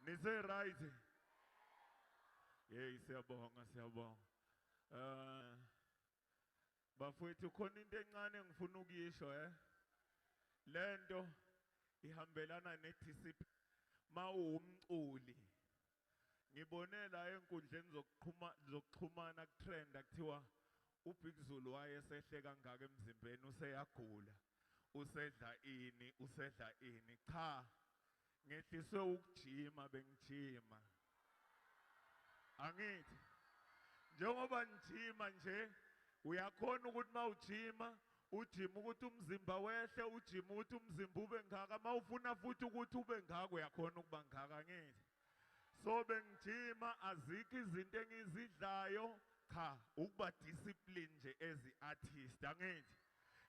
Nise right? Hey, siyabonga, siyabonga. Bafowethu, khona into encane engifuna ukuyisho. Lento ihambelana nediscipline mawumculi. Ngibone la enkundleni zokuxhumana kutrend, kuthiwa uBig Zulu wayesehle kangaka emzimbeni, useyagula, usedla ini, usedla ini. Cha, ngehliswe ukujima, bengijima. Angithi njengoba ngijima nje, uyakhona ukuthi mawujima ujima ukuthi umzimba wehle, ujima ukuthi umzimba ube ngaka. Mawufuna futhi ukuthi ube ngaka, uyakhona ukuba ngaka, angithi? So bengijima, azikho izinto engizidlayo. Cha, ukuba discipline nje as artist, angithi?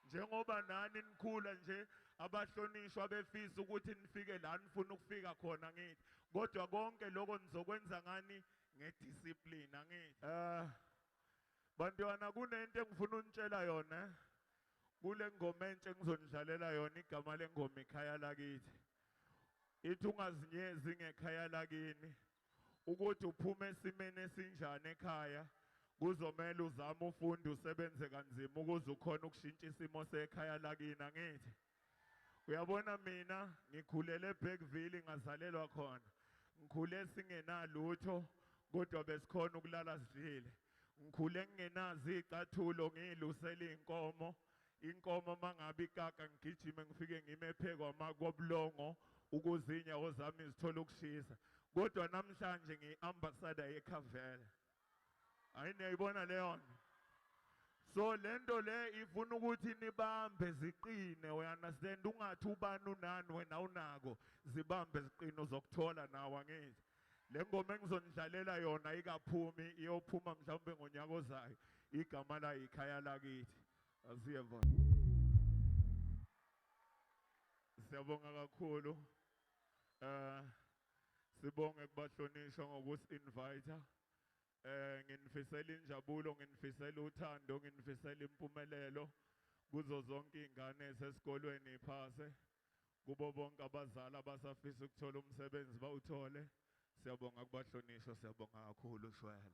Njengoba nani nikhula nje, abahlonishwa befisa ukuthi nifike la nifuna ukufika khona, angithi? Kodwa konke lokho nizokwenza ngani? Ngediscipline, angithi? Bantwana, kunento engifuna unitshela yona kule ngoma entsha engizonidlalela yona. Igama lengoma "Ikhaya Lakithi". Ithi ungazinyezi ngekhaya lakini, ukuthi uphume esimeni esinjani ekhaya, kuzomela uzame, ufunde, usebenze kanzima ukuze ukhone ukushintsha isimo sekhaya lakini, angithi? Uyabona, mina ngikhulele eBergville, ngazalelwa khona. Ngikhule singenalutho, kodwa besikhona ukulala sidlile. Ngikhule ngingenazo iy'cathulo, ngiyilusela iy'nkomo. Inkomo mangabe ikaka, ngigijime ngifike ngime phekwa kobulongo ukuze iy'nyawo zami zithole ukushisa. Kodwa namhlanje ngiyi-ambassador yeCarvela. Hayi, niyayibona leyo nto? So lento le ifuna ukuthi nibambe ziqine, we understand? Ungathi ubani unani, wena unako. Zibambe ziqine, uzokuthola nawe, angithi? Le ngoma engizonidlalela yona ikaphumi, iyophuma mhlawumbe ngonyaka ozayo. Igama la "Ikhaya Lakithi". Asiyeva. Siyabonga kakhulu. Sibonge kubahlonishwa ngokusi-invite. Nginifisela injabulo, nginifisela uthando, nginifisela impumelelo kuzo zonke izingane esesikolweni, iphase. Kubo bonke abazali abasafisa ukuthola umsebenzi, bawuthole. Siyabonga kubahlonishwa, siyabonga kakhulu, shwele.